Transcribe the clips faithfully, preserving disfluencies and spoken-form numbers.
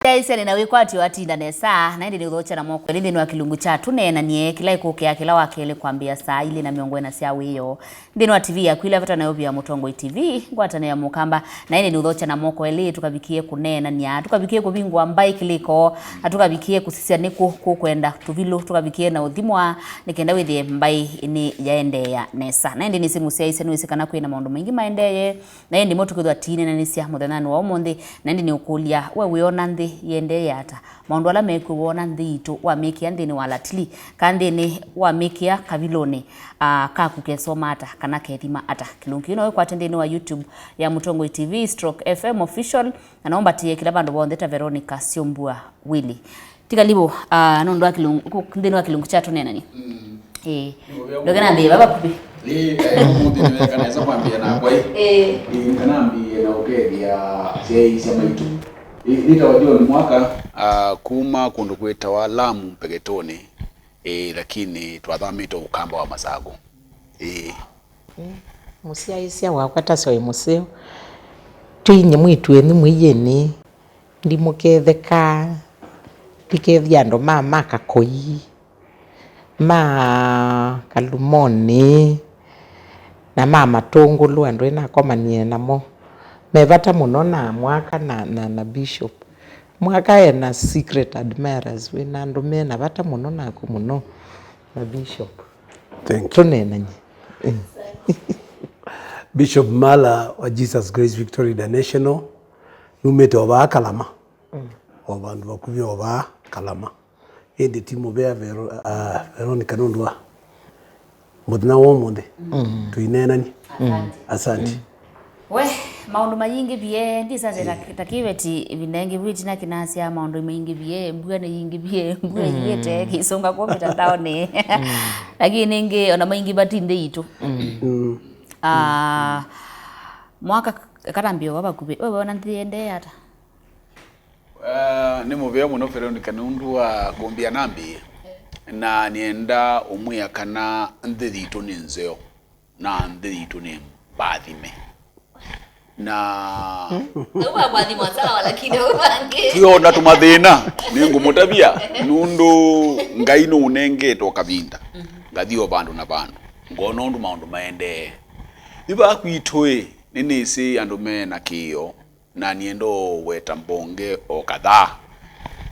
Mũsyaĩĩsya nĩ na wĩkwatyo atinda nesa, na ĩndĩ nĩ ũthokya na moko elĩ nthĩnĩ wa kĩlungu kya Tũneenanie, kĩla ĩkũkĩa kĩla wa kelĩ kwambĩa saa ilĩ na mĩongo ĩna sya wĩoo. Nthĩnĩ wa T V yaku ĩla ĩvata nayo via Mũtongoi T V, ngwatanĩo ya Mũkamba, na ĩndĩ nĩ ũthokya na moko elĩ, tũkavikie kũneenania, tũkavikie kũvingũa mbaĩ kĩlĩko, na tũkavikie kũsisya nĩkũ kũkwenda tũvilũ, tũkavikie na ũthimwa, nĩ kenda wĩthĩe mbaĩ nĩ yaendeea nesa. Na ĩndĩ nĩsĩ mũsyaĩĩsya nĩwĩsĩ kana kwĩ na maũndũ maingĩ maendeeye, na ĩndĩ mo tũkĩthwa tineenanĩsya mũthenyanĩ wa ũmũnthĩ, na ĩndĩ nĩũkũlya, we wĩona nthĩ yĩendeee ata? Maũndũ ala mekw'o woona nthĩ yitũ wamĩkĩa nthĩnĩ wa latili, ka nthĩnĩ wamĩkĩa kavilũnĩ, ah, kaku kesoma ata, kana kethima ata? Kĩlungu kĩu no wĩkwate nthĩnĩ wa YouTube ya Mũtongoi T V stroke F M Official, na no mbatĩe kĩla vandũ vonthe ta Veronica Syombua Willy. Tikalivo, ah, nũndũ wa kĩlungu, ku-, nthĩnĩ wa kĩlungu kya Tũneenanie. Mm. Ĩĩ. Nĩ mũvea. Ndoke mũno. Nambĩĩe vava vakuvĩ. Ĩĩ, eh, ũmũnthĩ nĩweka nesa kwambĩĩa nakwa, ĩ. Ĩĩ. Ĩĩ, nĩkanambĩĩe na ũkethĩa syaĩĩsya maitũ. Ĩĩ, nĩtawa John Mwaka. Ah, kuma kũndũ kwĩtawa Lamu Mpegetoni. Ĩĩ, lakini twathamĩte Ũkamba wa Masaku. Ĩĩ. Ĩĩ, mũsyaĩĩsya wakwa ta Soĩ Mũseo. Twĩ inyie mwĩĩtu wenyu mwĩyĩnĩ. Ndimũketheka, ndikethia andũ ma, ma Kakoi, ma Kalumoni, na ma Matũngũlũ, andũ ĩnakomanie namo. Me vata mũno na Mwaka na, na, na Bishop. Mwaka ena secret admirers, wĩna andũ mena vata mũno naku mũno na Bishop. Thank you. Tũneenany'e. Bishop Mala wa Jesus Grace Victory International, numĩte o vaa Kalama. Mm. O vandũ vakuvĩ o vaa Kalama. Ĩndĩ ti mũvea Vero-, ah, Veronica nũndũ wa mũthenya wa ũmũnthĩ. Mm. Tũineenany'e. Asante. Asante. Mm. We, maũndũ mayingĩvie, ndisasya ta, ta kĩveti ĩvinda ĩngĩ vu ĩtina kĩnasya maũndũ mayingĩvie, mbua nĩyingĩvie, mbua ĩyĩte, kĩsũnga kwa mĩtandaonĩ. Mm. Lakini nĩngĩ, ona maingĩva ti nthĩ yitũ. Mm. Mm. Ah, Mwaka katambio wa vakuvĩ, we wona nthĩ yendee ata? Ah, nĩ mũvea mũno Veronica nũndũ wa kũmbĩa nambĩĩe. Na nĩenda ũmwĩa kana nthĩ yitũ nĩ nzeo, na nthĩ yitũ nĩ mbathime. Na Au wa mbathimo sawa, lakini au wangĩ. Twĩona tũmathĩna, nĩngũmũtavya, nũndũ Ngai nũũnengete o kavinda. Mhm. Ngathi o vandũ na vandũ, ngona ũndũ maũndũ maendee. Yu vaa kwitũ-ĩ, nĩnĩsĩ andũ me na kĩĩo, na nĩenda ũweta mbonge o kadhaa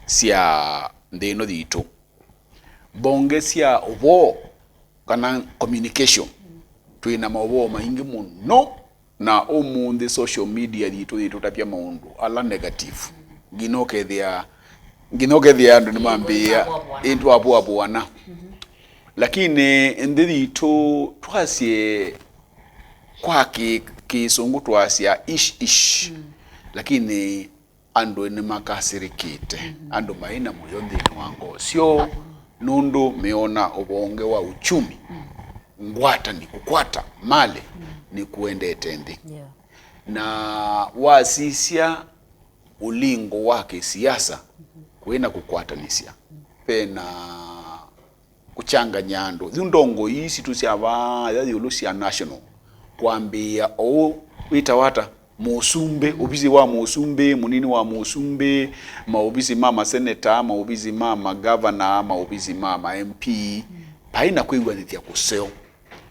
sya nthĩ ĩno yitũ. Mbonge sya ũvoo kana communication. Twĩ na maũvoo maingĩ mũno, na ũmũnthĩ social media yitũ yĩtũtavya maũndũ ala negative. Nginya ũkethĩa, nginya ũkethĩa andũ nĩmambĩĩa, ĩndĩ twavũavũana. Lakini nthĩ yitũ twasye kwa kĩ-, kĩsũngũ twasya ish ish. Mm. Lakini andũ nĩmakasĩrĩkĩte, andũ mai na mũyo nthĩnĩ wa ngoo syoo, nũndũ meona ũvonge wa uchumi, ngwatani, kũkwata malĩ, nĩkũendete nthĩ. Yeah. Na wasisya ũlingo wa kĩsiasa, kwĩna kũkwatanĩsya, vena kũchanganya andũ. Yu ndongo ii sitũ sya vaa ya ĩũlũ sya national, kwambĩĩa oou wĩtawa ata? Mũsumbĩ, ovisi wa mũsumbĩ, mũnini wa mũsumbĩ, maovisi ma maseneta, maovisi ma magavana, maovisi ma ma M P, vai na kwĩw'anĩthya kũseo.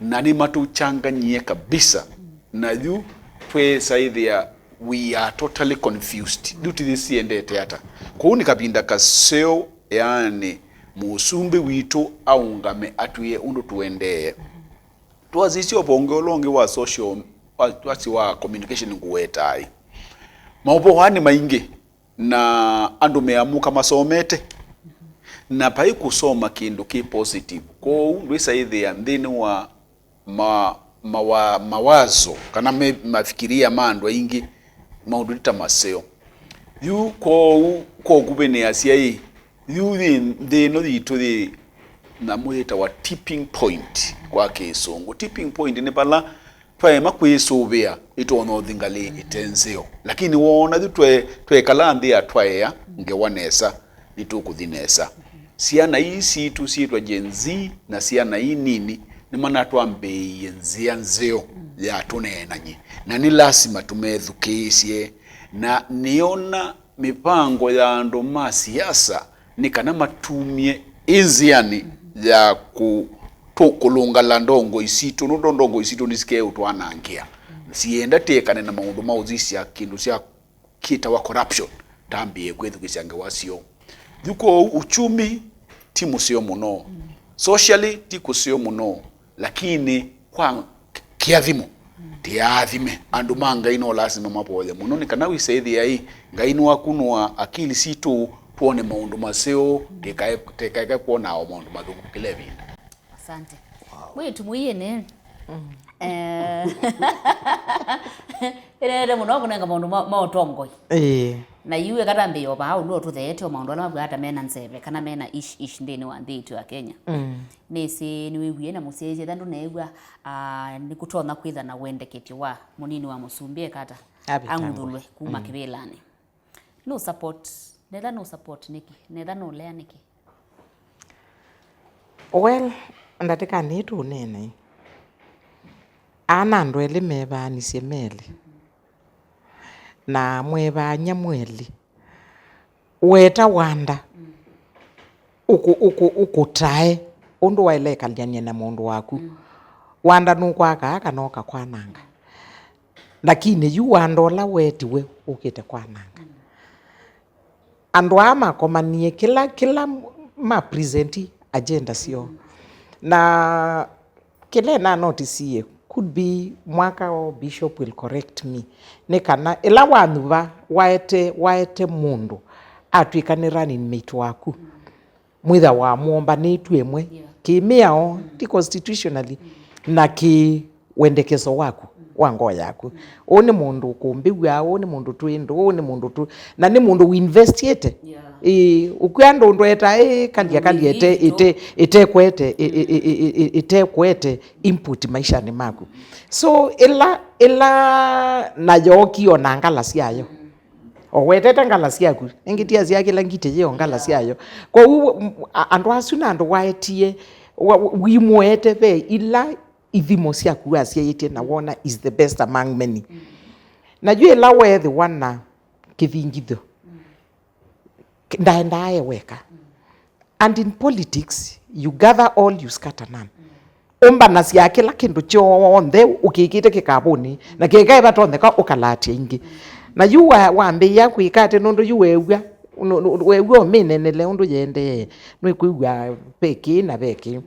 Na nĩmatũchanganyie kabisa. Na yu twesa ĩthĩa we are totally confused. Yu tithĩ siendete ata? Kwoou nĩ kavinda kaseo, yaani, mũsumbĩ witũ aũngame atwĩe ũndũ tũendee. Twasisya ũvonge ũla ũngĩ wa social, wa, twasi wa communication ngũwetaa ĩ. Maũvoo aa nĩ maingĩ. Na andũ meamũka masomete, na vai kũsoma kĩndũ kĩ positive. Kwoou ndwĩsa ĩthĩa nthĩnĩ wa ma-, mawa-, mawazo kana me-, mafikiria ma andũ aingĩ, maũndũ nĩ ta maseo. Yu kwoou, kwa ũkuvĩ nĩ asya ĩ, yu yĩ nthĩ ĩno yitũ yĩ na mũyĩtawa tipping point kwa kĩsũngũ. Tipping point nĩ vala twaema kwĩsũvĩa, nĩtwoona ũthi ngalĩ ĩte nzeo. Lakini woona yu twe-, twekala nthĩ ya twaea ngewa nesa, nĩtũkũthi nesa. Syana ii sitũ syĩtwa Gen Z na syana ii nini nĩmanatwambĩĩie nzĩa nzeo ya tũneenany'e. Na nĩ lasima tũmethukĩĩsye. Na nĩona mĩvango ya andũ ma siasa nĩ kana matumie ĩ nzĩanĩ ya kũ-, tũ-, kũlũngala ndongoi sitũ, nũndũ ndongoi sitũ nĩsikeũtwanangĩa. Sienda tĩekane na maũndũ ma ũsisya kĩndũ sya kĩtawa corruption, tambĩe kwĩthukĩsya ngewa syoo. Yu kwoou uchumi ti mũseo mũno, socially ti kũseo mũno, lakini kwa kĩathimo, tĩaathime. Andũ ma Ngai no lasima mavoye mũno, nĩ kana wĩsa ĩthĩa ĩ, Ngai nĩwakunũa akili sitũ, twone maũndũ maseo, tĩkae-, tĩkaeke kwona o maũndũ mathũku kĩla ĩvinda. Asante. Mwĩĩtu mũiĩnĩ. Eh, ĩneete mũno kũnenga maũndũ ma, ma ũtongoi. Ĩĩ. Na yu eka tambĩĩe o vaa ũndũ ũtũtheete o maũndũ ala mavw'aa ta mena nzeve kana mena ish ish nthĩnĩ wa nthĩ itũ ya Kenya. Mm. Nĩsĩ nĩwĩwie na mũsyaĩĩsya ethĩwa ndũneew'a, ah, nĩkũtonya kwĩtha na wendekethyo wa mũnini wa mũsumbĩ ekata ang'uthũlwe kuma kĩvĩlanĩ. No support, netha no support nĩkĩ? Netha no lea nĩkĩ? Well, ndatĩkanĩ ĩĩ tũũneena ĩ, aa na andũ elĩ mevaanisye melĩ, na mwevaany'a mwelĩ, weta Wanda ũkũ-, ũkũ-, ũkũtae ũndũ waĩle ĩkalyany'a na mũndũ waku. Wanda nũkwakaa kana ũkakwananga. Lakini yu Wanda ũla wetiwe ũkĩte kwananga. Andũ aa makomanie kĩla, kĩla ma present agenda syoo. Na kĩla na notice, could be mwaka o Bishop will correct me, nĩ kana ĩla wanyuva waete, waete mũndũ atw'ĩka nĩ running mate waku, mwĩthwa wamwombanĩtw'e ĩmwe kĩ mĩao, ti constitutionally, na kĩ wendekeso waku, wa ngoo yaku. Ũũ nĩ mũndũ ũkũmbĩw'a, ũũ nĩ mũndũ twĩ ndũ, ũũ nĩ mũndũ tu, na nĩ mũndũ ũinvestiĩte. Ĩĩ, ũkwĩa ndũ ndweta, ĩ, kalya, kalya, ĩte, ĩte, ĩtekwete, ĩ, ĩ, ĩtekwete input maishanĩ maku. So, ĩla, ĩla nayo kĩo na ngala syayo. O wetete ngala syaku, ĩngĩ tiasya kĩla ngitĩ yĩo ngala syayo. Kwoou, m-, a-, andũ asu na andũ waetie, wa-, wa-, wimũete ve ila ithimo syaku wasyaĩtye na wona is the best among many. Na yu ĩla weethĩwa na kĩthingithyo, ndaendaa e weka. And in politics, you gather all, you scatter none. Ũmbanasya kĩla kĩndũ kyonthe ũkĩkĩte kĩkavũnĩ, na kĩkaĩva tonyeka ũkalaatya ingĩ. Na yu wa-, wambĩĩa kwĩka atĩ nũndũ yu weew'a, nũ-, nũ-, weew'a ũmĩnenele ũndũ yendee, nĩkwĩw'a ve kĩĩ na ve kĩĩ.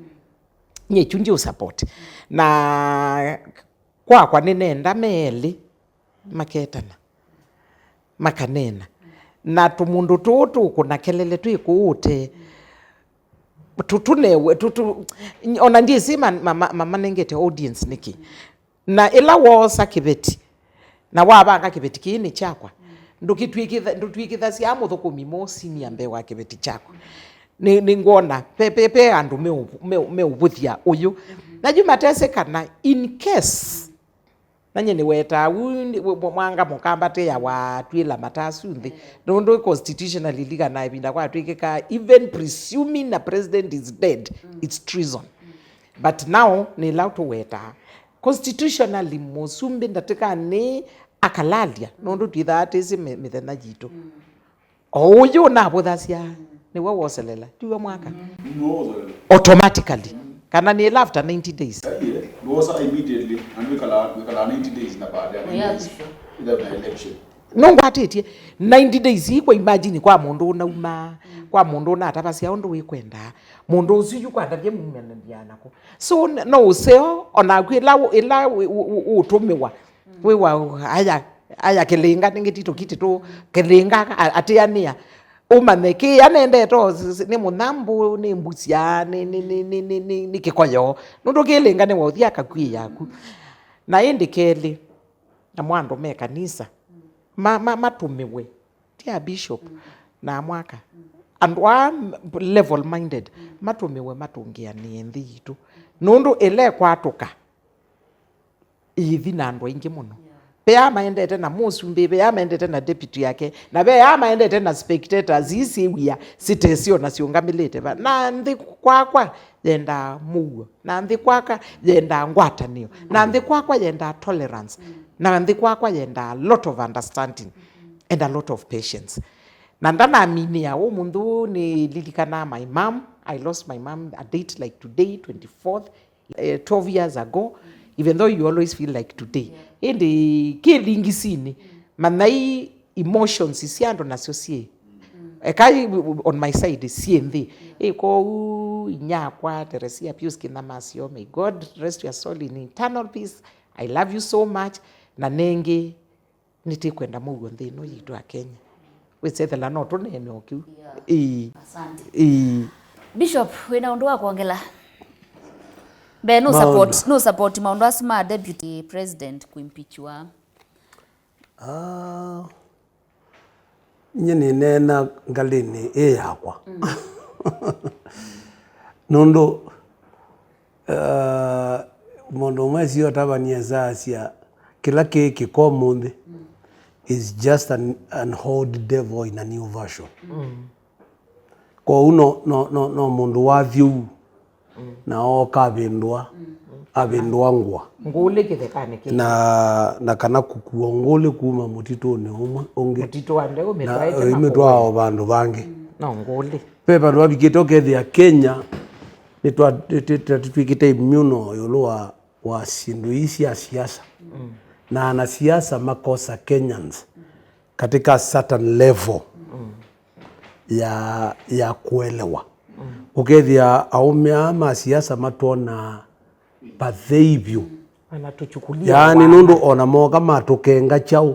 Nyie kyu ndiũ support. Na kwakwa nĩnenda me elĩ maketana, makaneena. Na tũmũndũ tũũ tũkũna kelele twĩ kũũ ũtee, tũ-, tũnewe, tũ-, tũ-, ona ndyĩsĩ ma-, ma-, ma-, mamanengete audience nĩkĩ. Na ĩla woosa kĩveti, na wavanga kĩveti kĩĩ nĩ kyakwa, ndũkĩtw'ĩkĩtha-, ndũtw'ĩkĩthasya mũthũkũmi mũũ senior mbee wa kĩveti kyaku. Nĩ, nĩngwona ve, ve, ve andũ meũ-, meũ-, meũvũthya ũyũ. Na yu matesĩ kana in case, na nyie nĩwetaa, ũ, nĩ, wĩ, mwanga mũkambatĩa watw'ĩla matasu nthĩ. Nũndũ constitutionally, likana ĩvinda kwatw'ĩkĩka, even presuming a president is dead, it's treason. But now, nĩ ĩla tũwetaa. Constitutionally, mũsumbĩ ndatĩkanĩ akalalya, nũndũ twĩthaa twĩsĩ mĩ-, mĩthenya yitũ. O ũyũ ũnavũthasya, nĩwe woselela, tiwe mwaka. Automatically. Kana nĩ ĩla after ninety days. Nĩwosa immediately, na ndwĩkalaa, ndwĩkalaa ninety days na baada ya ninety days. Ĩtha na election. Nũngwatĩtye ninety days ii kwa imagine kwa mũndũ ũnauma, kwa mũndũ ũnatavasya ũndũ wĩkwenda. Mũndũ ũsu yu kwandavye mumanĩthya nako. So, n-, no ũseo, onaku ĩla, ĩla ũ-, ũ-, ũ-, ũtũmĩwa. Wĩwa, aya, aya kĩlĩnga, nĩngĩ ti tũkitĩ tũ, kĩlĩnga, a-, atĩanĩa. Ũmanye kĩĩ anendete o, s-, s-, nĩ mũnyambũ, nĩ mbusya, nĩ, nĩ, nĩ kĩkoyo. Nũndũ kĩlĩnga nĩwe ũthi akakw'ĩĩa aku. Na ĩndĩ kelĩ, namo andũ me kanisa, ma, ma, matũmĩwe, ti a bishop, na amwaka. Andũ aa level minded, matũmĩwe matũngĩanĩe nthĩ yitũ. Nũndũ ĩla ĩkwatũka, ĩithi na andũ aingĩ mũno. Ve aa maendete na mũsumbĩ, ve aa maendete na deputy yake, na ve aa maendete na spectators, ii syĩ wia, sitesĩ ona syũngamĩlĩte va. Na nthĩ kwakwa yendaa mũuo, na nthĩ kwakwa yendaa ngwatanĩo, na nthĩ kwakwa yendaa tolerance, na nthĩ kwakwa yendaa a lot of understanding and a lot of patience. Na ndanaminĩa ũmũnthĩ ũũ, nĩlilikanaa my mom. I lost my mom a date like today, twenty-fourth, eh, twelve years ago, even though you always feel like today. Ĩndĩ kĩ lingisinĩ, manyai emotions sya andũ nasyo syĩ. Ekai on my side, syĩ nthĩ. Ĩ, kwoou inyakwa Teresia Pius Kĩnyamasyo, may God rest your soul in eternal peace. I love you so much. Na nengĩ, nĩtĩkwenda mũuo nthĩ ĩno yitũ ya Kenya. Wĩsethela no tũneene o kĩu. Yeah. Ĩĩ. Asante. Ĩĩ. Bishop, wĩna ũndũ wa kwongela? Mbee, no support, no support maũndũ asu ma deputy president kuimpeachwa? Ah, nyie nĩneena ngalĩnĩ ĩ yakwa. Nũndũ, uh, mũndũ ũmwe sio tavania saasya kĩla kĩ kĩko ũmũnthĩ is just an, an old devil in a new version. Kwoou no, no, no, no mũndũ wathyũu na ooka avĩndũa, avĩndũa ngũa. Ngũlĩ kĩthekanĩ kĩu. Na, na kana kũkua ngũlĩ kuma mũtitũnĩ ũmwe ũngĩ. Mũtitũ wa ndeũ na mĩtwaĩte ĩmĩtwaa makũũnĩ. O vandũ vangĩ. No ngũlĩ. Ve vandũ vavikĩte ũkethĩa Kenya nĩtwa-, nĩtwĩkĩte immune ĩũlũ wa, wa syĩndũ ii sya siasa. Na anasiasa makosa Kenyans katika certain level ya, ya kuelewa. Ũkethĩa aũme aa ma siasa matwonaa pathei vyũ. Wanatuchukulia yaani wana. Nũndũ ona mooka matũkenga kyaũ,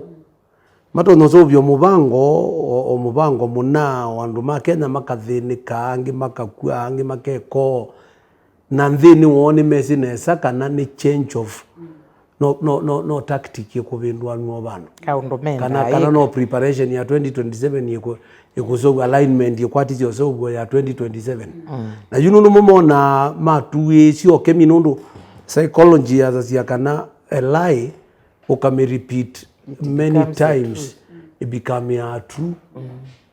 matonya ũseũvya mũvango, o, o mũvango mũna, o andũ ma Kenya makathĩnĩka, angĩ makakw'a, angĩ makekoo. Na nthĩnĩ woo nĩmesĩ nesa kana nĩ change of, no, no, no, no tactic ĩkũvĩndũanw'a vandũ. Kaũndũ me kana, ndaĩka. Kana no preparation ya twenty twenty-seven ĩkũ-, ĩkũseũvw'a, alignment ĩkwatisye ũseũvyo ya twenty twenty-seven. Na yu nũndũ mũmonaa matuĩsye ũkemi nũndũ psychology yasasya kana a lie ũkamĩ repeat many times, it become a true.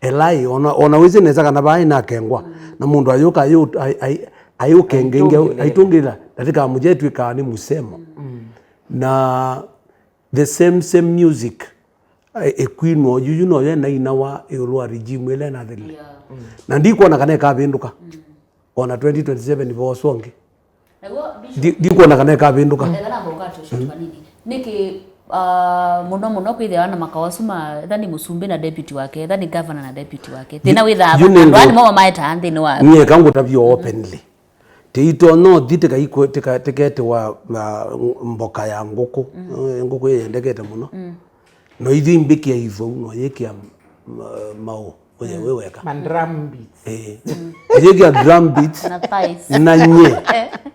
A lie, ona, ona wĩsĩ nesa kana vaa ĩnakengwa, na mũndũ ayũka ayũ-, ay-, ay-, ayũkengenge, aitũngĩla, aitũngĩla, ndatĩka mũthya ĩtw'ĩkaa nĩ mũsemo. Na the same, same music, ĩ-, ĩkwinwa, yuyu noyo enainawa ĩũlũ wa regime ĩla ĩnathelile. Na ndikwona kana ĩkavĩndũka. Ona twenty twenty-seven vooswa ũngĩ. Ndi-, ndikwona kana ĩkavĩndũka. Ethela namba ũkatũsha twanini. Nĩkĩ, ah, mũno mũno kwĩthĩawa na makao asu ma, etha nĩ mũsumbĩ na deputy wake, etha nĩ governor na deputy wake? Thĩna wĩthaa yu nĩ andũ aa nĩmo mamaetaa nthĩnĩ wa. Nyie eka ngũtavye openly. Tĩitonya ũthi tĩkaikwe-, tĩka-, tĩketĩwa, ah, mboka ya ngũkũ. Eh, ngũkũ ĩyendekete mũno. No ithyĩ imbĩkĩa ithou, no yĩkĩa ma-, maũ, ũye wĩ weka. Ma drum beats. Eh. Ũyĩkĩa drum beats. Na thighs. Na nye.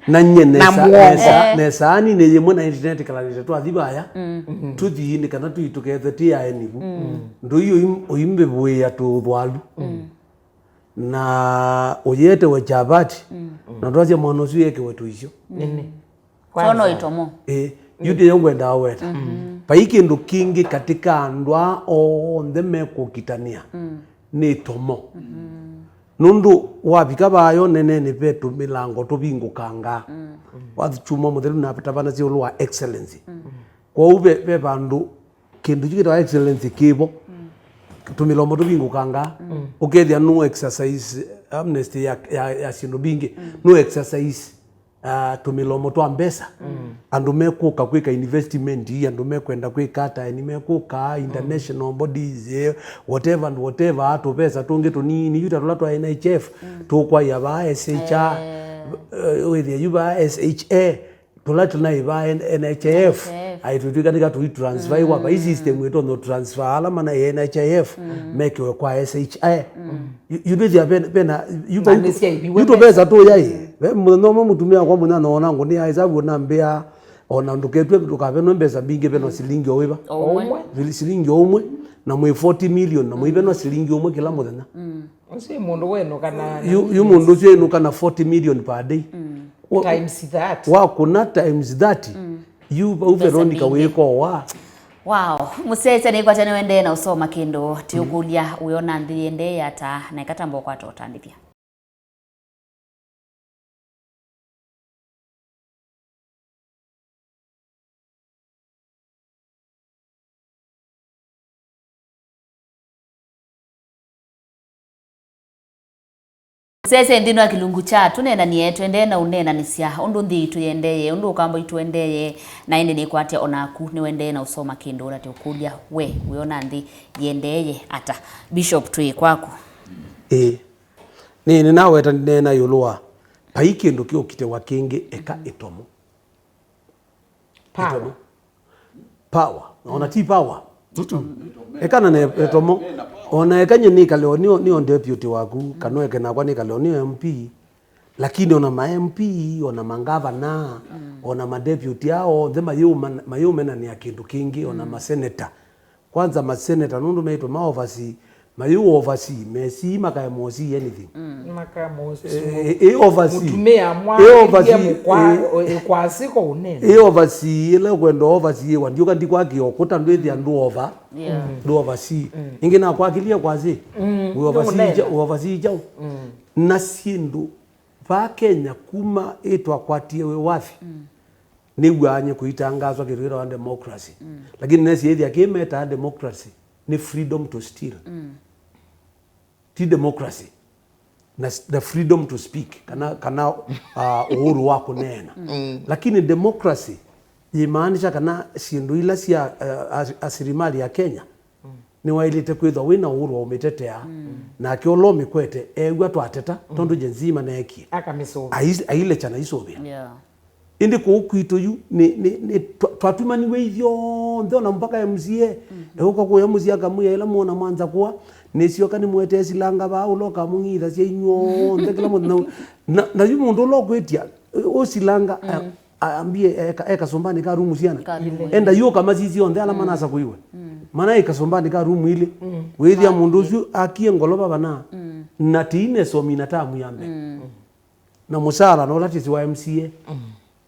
Na nye nesa, nesa, nesa, ani nĩ yĩmwe na internet kalanĩte twathi vaya. Tũthi nĩ kana tũitũkethe tĩ aeni vu. Ndũ iyo im-, ũimbĩvũĩa tũthwalu. Na ũyĩetewe chavati. Na twasya mwana ũsu yekewe tũisyo. Nene. Kwanza. Tono itomo. Eh, yu ndĩyo ngwendaa weta. Vai kĩndũ kĩngĩ katĩ ka andũ aa onthe mekũkitanĩa nĩ ĩtomo. Nũndũ wavika vaayo nenenĩ ve tũmĩlango tũvingũkangaa. Wathi kyumwa mũthelu na tavanasya ĩũlũ wa excellency. Kwoou ve, ve vandũ kĩndũ kyu kĩtawa excellency kĩvo. Tũmĩlomo tũvingũkangaa. Ũkethĩa no exercise amnesty ya, ya, ya syĩndũ mbingĩ. No exercise ah, tũmĩlomo twa mbesa. Andũ mekũka kwĩka investment ii, andũ mekwenda kwĩka ata, ni mekũka international bodies, eh, whatever and whatever, tũvesa tũngĩ tũnini, yu ta tũla twa N H F, tũkwaĩa vaa S H A, eh, wĩthĩa yu vaa S H A, tũla tũnaĩ vaa N-, N H I F, N H I F. Ai, tũtwĩka nĩka tũi transfer wa vai system ĩtonya transfer ala manaĩ N H I F, mekiwe kwa S H A. Yu, yu ndwĩthĩa vena, vena, yu, na nĩ syaiviwe yu tũvesa tũyaĩ. Ve mũthenya ũmwe mũtumĩa wakwa mũnyanyawa ona ngũnĩa ĩsavu ũnambĩa, ona ndũketw'e ndũkavenwe mbesa mbingĩ, venwa silingi o wĩva? O ũmwe. Vili-, silingi o ũmwe, na mwĩ forty million, na mũivenwa silingi ũmwe kĩla mũthenya. Ũsu mũndũ wenũka na, na yu, yu mũndũ ũsu enũka na forty million per day. Wa-, times that. Wakũna times that. Yu vau Veronica wĩko wa. Wow, mũsyaĩĩsya nĩkwatya nĩwendee na ũsoma kĩndũ, tiũkũlya wĩona nthĩ yendee ata, na ĩkatamba ũkwata ũtandĩthya. Sese nthĩnĩ wa kĩlungu kya tũneenanie, tũendee na ũneenanĩsya ũndũ nthĩ itũ yendeye, ũndũ ũkamba itũ wendeye, na ĩndĩ nĩkwatya o naku nĩwendee na ũsoma kĩndũ ũna tũkũlya, we wĩona nthĩ yendeye ata? Bishop, twĩ kwaku. Ĩĩ. Nĩ, nĩnaweta nĩneena ĩũlũ wa vai kĩndũ kĩũkitĩwa kĩngĩ eka ĩtomo. Power. Ĩtomo. Power. Ona ti power. Eka na ne-, ĩtomo. Ona eka nye nĩkale o nĩo, nĩo deputy waku, kana eke nakwa nĩkale o nĩo M P. Lakini ona ma M P, ona mangavana, ona ma deputy ao onthe mayũma-, mayũmenanĩa kĩndũ kĩngĩ, ona ma senator. Kwanza maseneta nũndũ meĩtwe ma oversee, mayũ oversee, mesii makaema ũsee anything. Makaema ũsee. Eh, eh, oversee. Mũtumĩa mwa Eh, oversee, mũkwa, eh. Eh, kwasĩ ko ũnene. Eh, oversee, ĩla ũkwenda oversee, wa ndiũka ndikwakĩa ũkũta ndwĩthĩa ndũ over. Yeah. Ndũ oversee. Ĩngĩ nakwakĩlye kwasĩ. Mm. We oversee nũnene. Kya-, we oversee kyaũ. Na syĩndũ, vaa Kenya kuma ĩtwakwatie wĩ wathi. Nĩw'aa nye kũitangaswa kĩndũ kĩtawa democracy. Lakini nesi ĩthĩa kĩĩ metaa democracy nĩ freedom to steal. Ti democracy na, na freedom to speak, kana, kana, uh, ũhuru wa kũneena. Lakini democracy yĩmaanisha kana syĩndũ ila sya, uh, as-, asilimali ya Kenya nĩwaĩlĩte kwĩthwa wĩ na ũhuru wa ũmĩtetea, nake ũla ũmĩkwete eew'a twateta, tondũ Gen Z maneekie. Akamĩsũvĩa. Ai-, ailecha na isũvĩa. Yeah. Ĩndĩ kũu kwitũ yu, nĩ, nĩ, nĩ twa-, twatumaniw'e ithyonthe, ona mpaka M C A, eũka kũya mũsyĩ akamwĩa, ĩla mwona mwanza kũa, nĩsyoka nĩmũetee silanga vaa, ũla ũkamũng'ithasya inyw'onthe, kĩla mũthenya. Na, na yu mũndũ ũla ũkwĩtya, ũsilanga, a-, ambie eka, eka kasũmbanĩ ka rumu siana. Ka rumu. Enda yu ũkamasisya onthe ala manasakũiwe. Mana ĩ kasũmbanĩ ka rumu ilĩ. Wĩthĩa mũndũ ũsu akie ngolova vana. Na tĩine somi na tamu ya mbee. Na mũsala na ũla tĩsĩ wa M C A.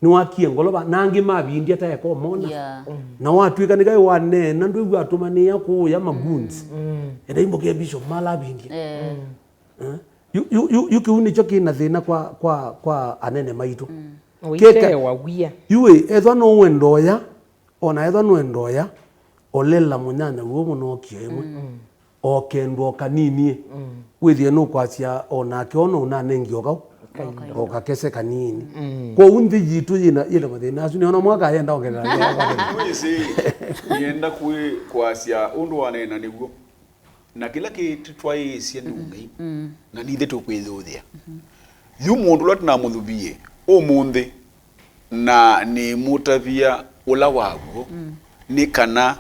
Nĩwakie ngolova, na angĩ mavindya ta eko mona. Yeah. Na watw'ĩka nĩ kaĩ waneena, ndwĩw'a atũmanĩa kũũya magoons. Enda imboke Bishop malavindya. Eh. Eh? Yu, yu, yu, yu kĩu nĩkyo kĩ na thĩna kwa, kwa, kwa anene maitũ. Keka, ũitewa wia. Yu ĩ, ethwa no wendo ũya, ona ethwa no wendo ũya, olela mũnyanya w'o mũno okio ĩmwe. Okendwa o kanini. Wĩthĩe nũkwasya o nake ona ũnanengi o kau. Kainda. O kakese kanini. Kwoou nthĩ yitũ yĩna, yĩna mathĩna asu, nĩona mwaka ayenda ongerera nthĩ yakwa tene. Wĩsĩ, nĩenda kwĩ-, kwasya ũndũ waneena nĩw'o. Na kĩla kĩtwaĩĩsye nĩ ũngei, na nithe tũkwĩyũthĩa. Yu mũndũ ũla tũnamũthuvie ũmũnthĩ, na nĩmũtavya ũla waw'o, nĩ kana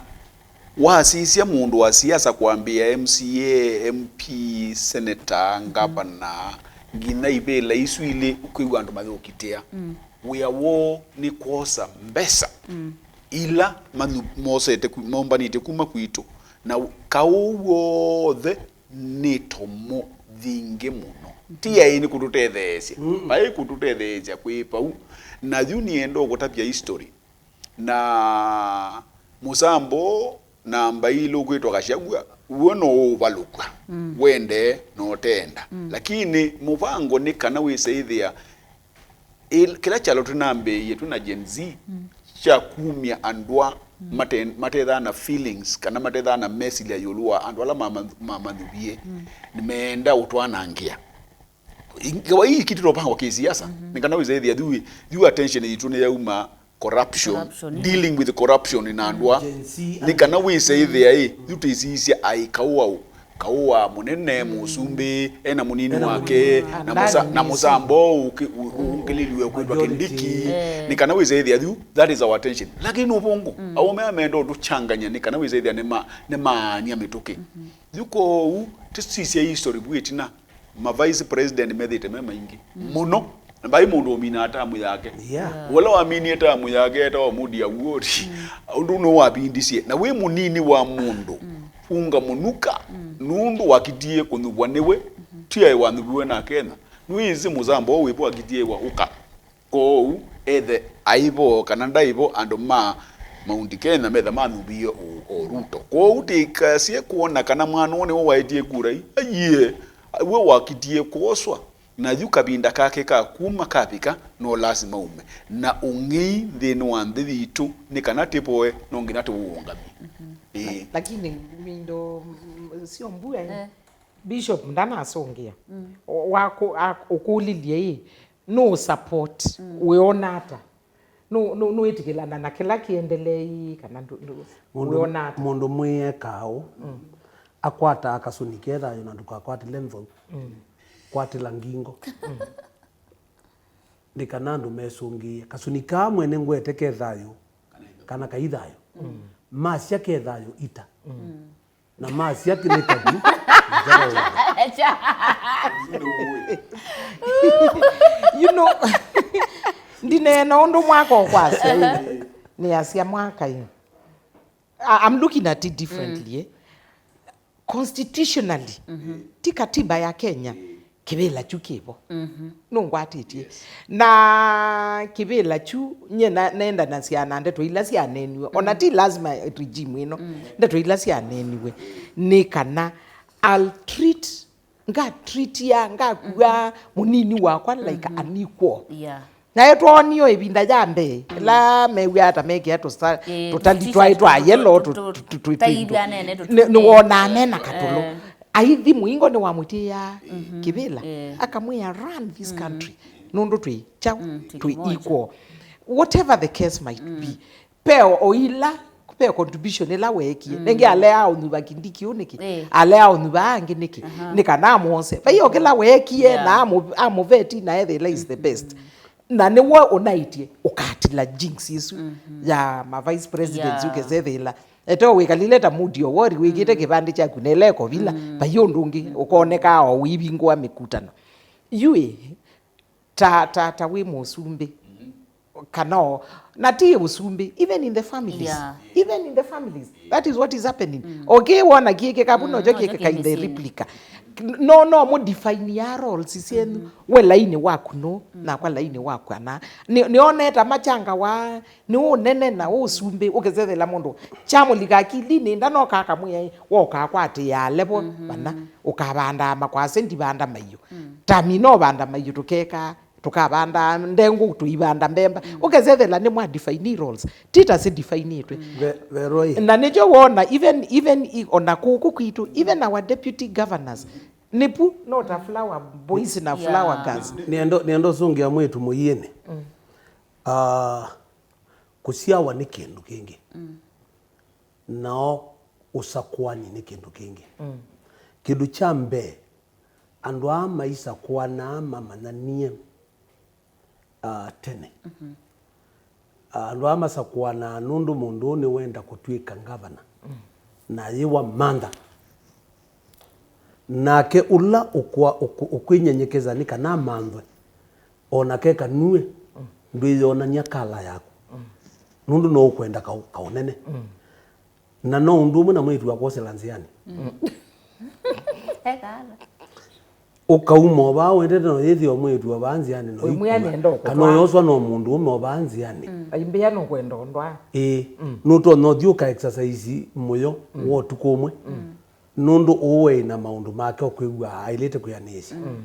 wasisya mũndũ wa siasa kwambĩĩa M C A, M P, senator, ngavana, nginya ivĩla isu ilĩ ũkwĩw'a andũ mayũkitĩa. Wĩa woo nĩ kwosa mbesa ila manyu-, mosete ku-, mombanĩtye kuma kwitũ. Na u-, kaũ w'onthe nĩ tomo thingĩ mũno. Ti aĩ nĩ kũtũtetheesya. Vai kũtũtetheesya kwĩ vau. Na yu nĩenda ũkũtavya history. Na mũsambo namba ilĩ ũkwĩtwa Gachagua, w'o no ũũvalũkw'a. Wende na ũtenda. Lakini mũvango nĩ kana wĩse ĩthĩa ĩl-, kĩla kyalo tũnambĩĩie twĩ na Gen Z kya kumya andũ a mate-, matethaa na feelings, kana matethaa na mesilya ĩũlũ wa andũ ala mama-, mamanyuvie, nĩmeenda ũtwanangĩa. Ngewa ii ikitĩtwe ũpango wa kĩsiasa, nĩ kana wĩse ĩthĩa yu, yu attention yitũ nĩyauma corruption, corruption, dealing with corruption na andũ a, Gen Z nĩ kana wĩse ĩthĩa ĩ, yu twĩsisya aĩ kaũ wa ũ, kaũ wa mũnene, mũsumbĩ, ena mũnini wake, na mũsa-, na mũsambo ũũ ũkĩ-, ũ-, ũngĩlĩliwe kwĩtwa Kindiki, nĩ kana wĩse ĩthĩa yu, that is our attention. Lakini ũvũngũ, aũme aya menda ũtũchanganya nĩ kana wĩse ĩthĩa nĩma-, nĩmaany'a mĩtũkĩ. Yu kwoou, tũsisye history vu ĩtina. Ma vice president methĩte me maingĩ mũno. Na vai mũndũ ũminaa tamu yake. Yeah. Ũla waminie tamu yake etawa Mudi Awuor. Ũndũ nĩwavindisye. Na wĩ mũnini wa mũndũ, unga mũnuka, nũndũ wakitie kũnyuvwa nĩwe, ti aĩ wanyuviwe na Kenya. Nĩwĩsĩ mũsambo ũũ wĩvo akitie wa ũka. Kwoou, ethe aĩ vo kana ndaĩ vo, andũ ma Mount Kenya metha manyuvie o, o Ruto. Kwoou tĩkasye kwona kana mwana ũũ nĩwe waetie kura ii. Aiee, we wakitie kwoswa. Na yu kavinda kake ka kuma kavika, no lasima ume. Na ũng'ei nthĩnĩ wa nthĩ yitũ nĩ kana tĩvoe, no nginya tũũũngamye. Ĩĩ. Lakini mindo, mm, sio mbua, eh. Eh. Bishop ndanasũngĩa. Mm. Wa kũ-, a-, ũkũlilye ĩ, nũ support, mm, wĩona ata? Nũ-, nũ-, nũĩtĩkĩlana na kĩla kĩendeleei kana ndũ-, ndũ-, mũndũ, wĩona ata? Mũndũ mwĩĩ ekaa ũu, mm, akwataa kasũni ke thayũ na ndũkakwatĩle nthou, mm, kwatĩla ngingo. Mm. Nĩ kana andũ mesũngĩe. Kasũni kaa mwene ngwete ke thayũ kana kai thayũ? Mm. Masya ke thayũ ita. Mm. Na masya kĩlĩkanĩ. You know, ndineena ũndũ mwaka ũkwasya ĩ, nĩasya mwaka ĩ. I-, I'm looking at it differently, mm, eh. Constitutionally, mhm, ti katiba ya Kenya, kĩvĩla kyu kĩvo. Mhm. Nũngwatĩtye. Yes. Na kĩvĩla kyu, nyie na-, nendanasya na ndeto ila syaneeniwe. Ona, mm, ti lazima regime ĩno. Mm. Ndeto ila syaneeniwe nĩ kana I'll treat, ngatreatia, ngakua, mhm, mũnini wakwa like, mhm, an equal. Yeah. Nayo twonio ĩvinda ya mbee, mm, ĩla mew'aa ta mekĩa tũsa-, ĩĩ, tũtali twa, twa yellow, tũ-, tũ-, tũ-, tũ-, tũtaĩvyanene, nĩ, nĩwonaa mena katũlũ. Eh. Aithi mũingo nĩwamwĩtĩaa, mhm, kĩvĩla, eh, akamwĩa, "Run this, mhm, country, nũndũ twĩ kyaũ, mm, twĩ kĩmoja, twĩ equal." Whatever the case might, mm, be, ve o ila, ve contribution ĩla weekie. Mm. Nĩngĩ alea ũnyuva Kindiki ũũ nĩkĩ? Eh. Alea ũnyuva angĩ nĩkĩ? Aha. Nĩ kana amwose. Vai o kĩla weekie, yeah, na amũ-, amũveti na ethĩla is the best. Mm. Na nĩwe ũnaĩtye ũkatila jinx ĩsu, mhm, ya ma vice presidents, yeah, ũkesethĩla. Ete wĩkalile ta Mudi Owori wĩkĩte, mm, kĩvandĩ kyaku na ĩla ĩkovila, mm, vai ũndũ ũngĩ, mm, ũkoneka o ũivingũa mĩkutano. Yu ĩ, ta, ta, ta wĩ mũsumbĩ. Mhm. Kana o, na ti ũsumbĩ, even in the families. Yeah. Even in the families. That is what is happening. Mm. Okay, wona kĩkĩka vu, mm, nokyo kĩkĩka in the replica. No, no, mũ define ya roles syenyu. Mm-hmm. We laini waku no, mm, nakwa laini wakwa na. Nĩ, nĩoneta machangawa, nĩ ũnene na ũsumbĩ, ũkesethela mũndũ. Chamũlika akilinĩ, ndanoka akamwĩa, "Woka kwatĩĩa level, mm-hmm, vana, ũkavandaa makwasĩ, ndivanda maiũ." Mm. Tami no vanda maiũ tũkeka, tũkavanda ndengũ, tũivanda mbemba. Mm. Ũkesethela nĩ mwa define roles. Tita si defineĩtwe. Mm. Ve-, verwa ĩ. Na nĩkyo wona, even, even i-, ona kũkũ kwitũ, even our deputy governors, nĩpu, no ta flower boys na, yeah, flower girls. Nĩenda, nĩenda ũsũngĩa mwĩĩtu mũiĩnĩ. Mm. Ah, kũsyawa nĩ kĩndũ kĩngĩ. Mm. Nao ũsakũani nĩ kĩndũ kĩngĩ. Mm. Kĩndũ kya mbee, andũ aa maisakũanaa mamanyanie, ah, tene. Mhm. Ah, andũ aa masakũanaa nũndũ mũndũ ũũ nĩwenda kũtw'ĩka ngavana. Mm. Na ayĩwa mantha. Nake ũla ũkwa-, ũkũ-, ũkwĩnyenyekeza nĩ kana amanthwe, o na keka nue, mm, ndwĩyonany'a kala yaku. Mm. Nũndũ no ũkwenda kaũ-, kaũnene. Mm. Na no ũndũ ũmwe na mwĩĩtu wakwosela nzĩanĩ. Mm. Ekala. Ũkauma o vaa wendete na ũyĩthĩa o mwĩĩtu o vaa nzĩanĩ na ũimwĩa ũikua. Nenda ũkũtwaa. Kana ũyoswa no mũndũ ũme o vaa nzĩanĩ. Mm. Aimbĩa nũkwenda ũndwaa. Ĩĩ. Mm. Nũtonya ũthi ũka exercise mũyo, mm, wa ũtukũ ũmwe. Mm. Nũndũ ũũ eĩ na maũndũ make ũkwĩw'a aĩlĩte kwĩanĩĩsya. Mm.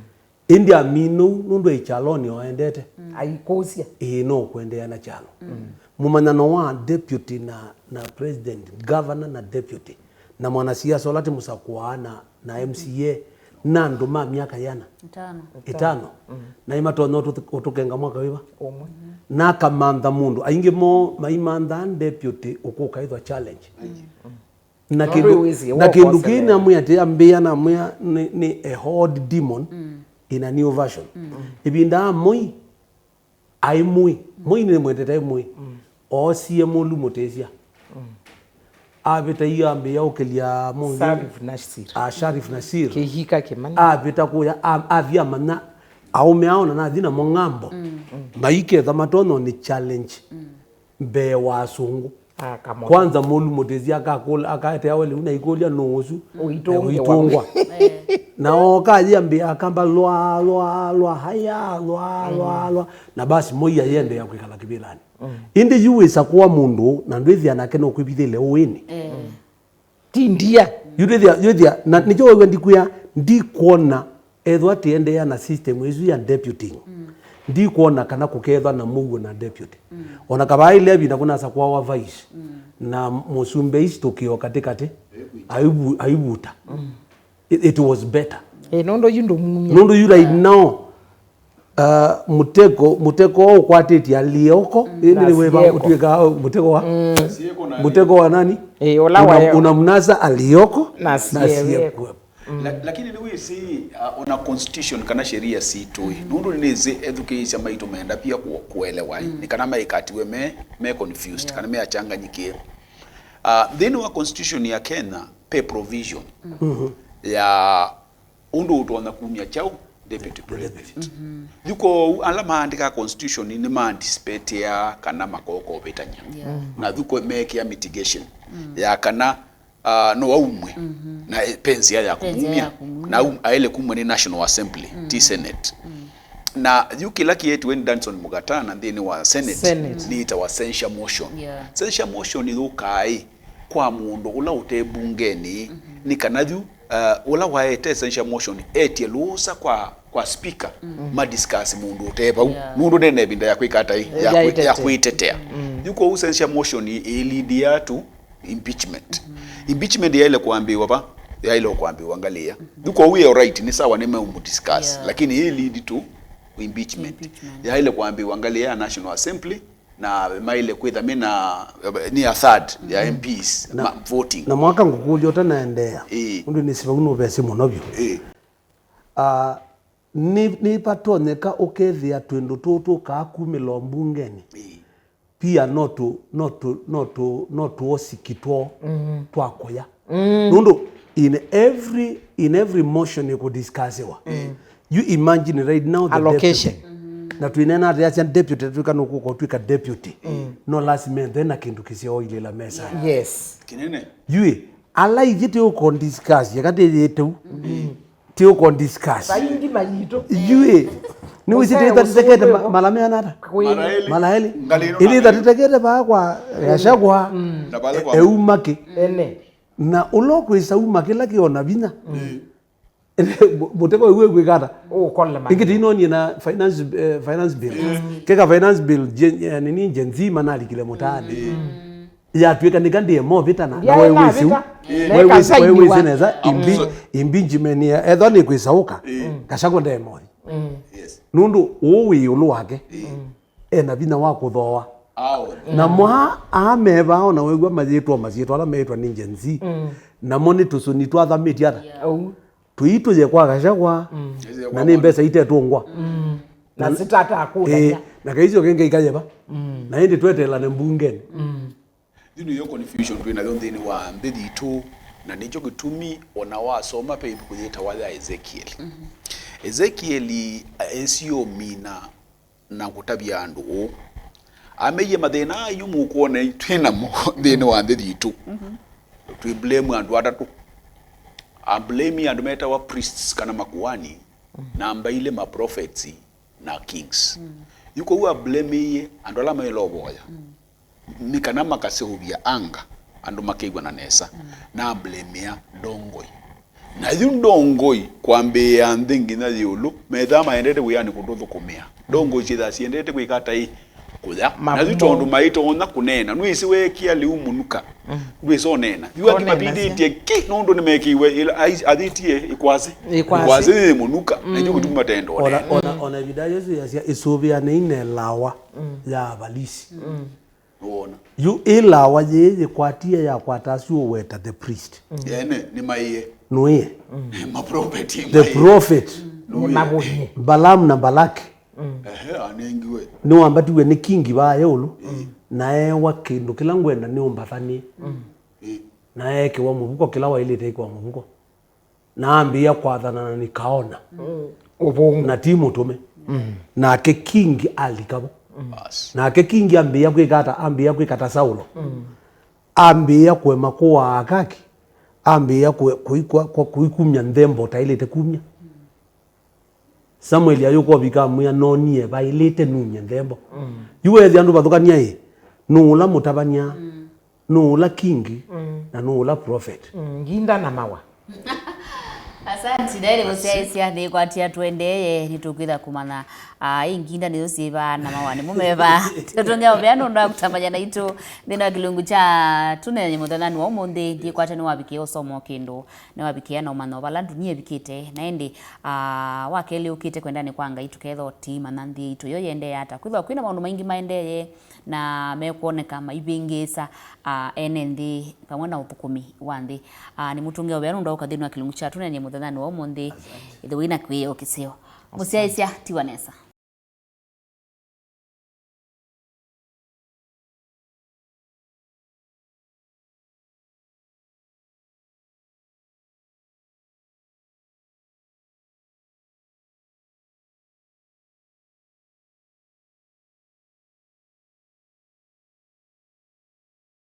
Ĩndĩ amina ũu nũndũ e kyalonĩ o endete. Mm. Aikũsya. Ĩĩ, no kwendeea na kyalo. Mm. Mũmanyano wa deputy na, na president, governor na deputy, na mwanasiasa ũla tĩmũsakũaa na, na M C A, na andũ ma myaka yĩana? Ĩtano. Ĩtano. Mm. Na imatonya ũtũ-, ũtũkenga mwaka wĩva? Ũmwe. Na akamantha mũndũ. Aingĩ moo maimanthaa deputy ũkũka ĩthwa challenge. Mm. Na kĩndũ, na kĩndũ kĩĩ namwĩa atĩ, ambĩa namwĩa nĩ, nĩ a old demon, mm, in a new version. Mm. Ĩvinda ya Moi, aĩ Moi. Moi nĩmwendete aĩ Moi. Mm. Oosie Mulu Mũtĩsya. Mm. Avĩta io ambĩa ũkĩlya mũngĩ. Sharif Nasir. Ah, Sharif Nasir. Kĩhika Kĩmani. Avĩta kũya, a-, athi amanya aũme ao na nathi namo ng'ambo. Mm. Maiketha matonyo nĩ challenge. Mm. Mbee wa asũngũ. Kwanza Mulu Mũtĩsya akakũla, akaetea we lĩu na ikũlya nũũ ũsu? Ũitũngwa. Ũitũngwa. Eh. Na oka ayĩambĩa akamba lwa, lwa, lwa, haya, lwa, lwa, mm, lwa. Na basi Moi ayĩendeea kwĩkala kĩvĩlanĩ. Mm. Ĩndĩ yu wĩsa kũa mũndũ na ndwĩthĩa nake no kwĩvithĩle ũĩnĩ. Eh. Ti ndia. Yu ndwĩthĩa, yu ndwĩthĩa, na nĩkyo wew'a ndikwĩa, ndikwona, ethwa tĩendeea na system ĩsu ya deputing. Mm. Ndikwona kana kũkethwa na mũuo na deputy. Mm. Ona kavaa ĩla ĩvinda kũnasakũawa vice. Mm. Na mũsumbĩ isi tũkĩo katĩkatĩ, aivu-, aivuta. Mm. It, it was better. Ĩ, nũndũ yu ndũmumya. Nũndũ yu right now, uh, mũteko, mũteko ũkwatĩtye alioko, ĩndĩ nĩ wĩva ũtuĩkaa mũteko wa, mũteko wa nani? Ĩ, ũla wayo. Unamnasa alioko na asiye kuwepo. La, lakini nĩwĩsĩ, uh, ona constitution kana sheria sitũ ĩ, nũndũ nĩnĩsĩ ethukĩĩsya maitũ menda pia ku-, kuelewa ĩ, nĩ kana maikatiwe me, me confused kana meachanganyikĩe. Uh, nthĩnĩ wa constitution ya Kenya pe provision ya ũndũ ũtonya kumya kyaũ, deputy president. Yu kwoou ala maandĩkaa constitution nĩmaanticipatea kana makokovĩtany'a. Na yu kwe meekĩa mitigation ya kana, uh, no aumwe na e- pe nzĩa ya kũmumya. Na aum- aĩle kumwa nĩ National Assembly, ti Senate. Na yu kĩla kĩetiwe nĩ Danson Mũgatana nthĩnĩ wa Senate, Senate. Nĩĩtawa censure motion. Censure motion yũkaa ĩ kwa mũndũ ũla ũte mbungenĩ, nĩ kana yu, uh, ũla waete censure motion etie lũũsa kwa, kwa speaker ma discuss mũndũ ũte vau. Nũndũ ndena ĩvinda ya kwĩka ata ĩ, ya kwĩ- ya kwĩtetea. Yu kwoou censure motion ĩlidia tu impeachment. Impeachment yaĩle kwambĩĩwa va? Yaĩle kwambĩĩwa ngalĩ ĩya. Yu kwoou ĩyo right, nĩ sawa, nĩmeũmũdiscuss, lakini ĩ lead to impeachment. Yaĩle kwambĩĩwa ngalĩ ya National Assembly, na maĩle kwĩtha me na, nĩ a third ya M Ps na, ma- voting. Na mwaka ngũkũlya ũtanaendeea, ĩĩ, ũndũ nĩsĩ vau nũvesĩ mũno vyũ. Ĩĩ. Ah, nĩ, nĩvatonyeka ũkethĩa twĩndũ tũũ tũkaa kumĩla mbungenĩ. Ĩĩ. Pia no tũ, no tũ, no tũ, no tuosiki two twa kũya. Nũndũ in every, in every motion ĩkũdiscussiwa, you imagine right now the allocation deputy. Na twĩneena atĩ asya deputy, twĩka nũkũka ũtwĩka deputy. No lasima ethwe na kĩndũ kĩseo ilĩla mesanĩ. Yes. Kĩnene. Yu ĩ, ala ithyĩ tĩũkondiscuss, eka tĩyĩte u. Tĩũkondiscuss. Vaingi mayitũ. Yu ĩ, nĩwĩsĩ tĩthatĩtekete mala meana ata? Mara elĩ. Mara elĩ. Ĩthĩthatĩtekete vaa kwa Gachagua. Na vale kwa euma kĩ. Ene. Na ũla ũkwĩsa uma kĩla kĩona vinya. Mũteko ĩw'e kwĩka ata? Ũkole ma. Ĩngĩ tinonie na finance, eh, finance bill. Keka finance bill, Gen- eh, nini, Gen Z manalikile mũtaani. Yatw'ĩka nĩka ndĩe movĩtana na wewĩsĩ wewĩsĩ nesa imbi- impeachment ya ethwa nĩkwĩsaũka. Gachagua ndee mothi. Nũndũ ũũ wĩ ĩũlũ wake. Ena vinya wa kũthooa. Na mwa ameva ona wew'a mayĩtwa masyĩtwa ala meĩtwa nĩ Gen Z. Namo nĩ tũsũni twathamĩtye ata? Tũitũye kwa Gachagua, na nĩ mbesa itetũngwa. Na sitatakũlanya. Na kaisyo kĩngĩ ikayeva. Na ĩndĩ tweteelane mbungenĩ. Yu nĩyo confusion twĩ nayo nthĩnĩ wa nthĩ yitũ, na nĩkyo kĩtumi ona wasoma ve ĩvuku yĩtawa ya Ezekieli. Ezekieli, eh, esie ũmina na kũtavya andũ ũũ. Ameie, mathĩna ayu mũkwona twĩ namo nthĩnĩ wa nthĩ yitũ, twĩ blame andũ atatũ. A blame andũ metawa priests kana makuani, namba ilĩ ma prophets, na kings. Yu kwoou a blame andũ ala maĩle ũvoya. Nĩ kana makaseũvya anga andũ makew'ana nesa. Na a blame ndongoi. Na yu ndongoi kwambĩĩa nthĩ nginya ĩũlũ, methaa maendete wĩanĩ kũtũthũkũmĩa. Ndongoi syĩthaa siendete kwĩka ata ĩ? Kũya. Na yu tondũ maitonya kũneena, nĩwĩsĩ weekĩa lĩu mũnuka. Ndwĩsa ũneena. Yu angĩ mavindĩtye ki nũndũ nĩmekĩiwe ĩla ai- athĩtie ĩkwasĩ. Ĩkwasĩ. Ĩkwasĩ yĩ mũnuka. Na nĩkyo kĩtumi matenda ũneena. Ona, ona, ona ĩvinda Yesũ yasya, "Ĩsũvĩanei na ĩlawa ya Avalisi." Nĩwona? Yu ĩlawa yĩĩ yĩkwatie yakwata asu ũweta the priest. Ene, nĩmaĩe. Nũĩe. Maprofeti. The prophet. Nĩmavũie. Balaam na Balaki. Ehe, anengiwe. Nĩwambatiwe nĩ kingi vaa ĩũlũ, na eewa kĩndũ kĩla ngwenda nĩũmbathanĩe. Ĩ. Na eekĩwa mũvuko kĩla waĩlĩte ĩkĩwa mũvuko. Na ambĩĩa kwathana na nĩkaona. Ũvũngũ. Na ti mũtũme. Nake kingi alika vo. Bas. Nake kingi ambĩĩa kwĩka ata? Ambĩĩa kwĩka ta Saulo. Ambĩĩa kũema kũaa Akaki. Ambĩĩa kũe- kũi- kũa- kũa- kũikumya nthembo ũtaĩlĩte kumya. Samueli ayũka ũvika amwĩa, "Noonie vaĩlĩte numye nthembo." Yu weethĩa andũ vathũkany'a ĩ, nũũ ũla mũtavany'a, nũũ ũla kingi, na nũũ ũla prophet? Nginda na mawa. Asanti, naĩle mũsyaĩĩsya nĩkwatĩa tũendee, nĩtũkwĩtha kũmanya, ah, ĩngĩ nda nĩyo syĩva na mawanĩ mũmeva. Tũtũngĩa ũvea nũndũ wa kũtambany'a naitũ nthĩnĩ wa kĩlungu kya Tũneenany'e mũthenyanĩ wa ũmũnthĩ. Ndikwatĩa nĩwavikĩĩa ũsomo kĩndũ, nĩwavikĩĩa na ũmanyo vala ndunia ĩvikĩte, na ĩndĩ, ah, wa kelĩ ũkĩte kwendanĩ kwa Ngai tũkethwa tũimanya nthĩ itũ yo yĩendee ata. Kwĩthwa kwĩna maũndũ maingĩ maendee na mekwoneka maivĩngĩĩsa, ah, ene nthĩ vamwe na ũthũkũmi wa nthĩ. Ah, nĩmũtũngĩa ũvea nũndũ wa ũka nthĩnĩ wa kĩlungu kya Tũneenany'e mũthenyanĩ wa ũmũnthĩ. Ĩthĩwa wĩna kwĩyĩokĩsyo. Mũsyaĩĩsya, tiwa nesa.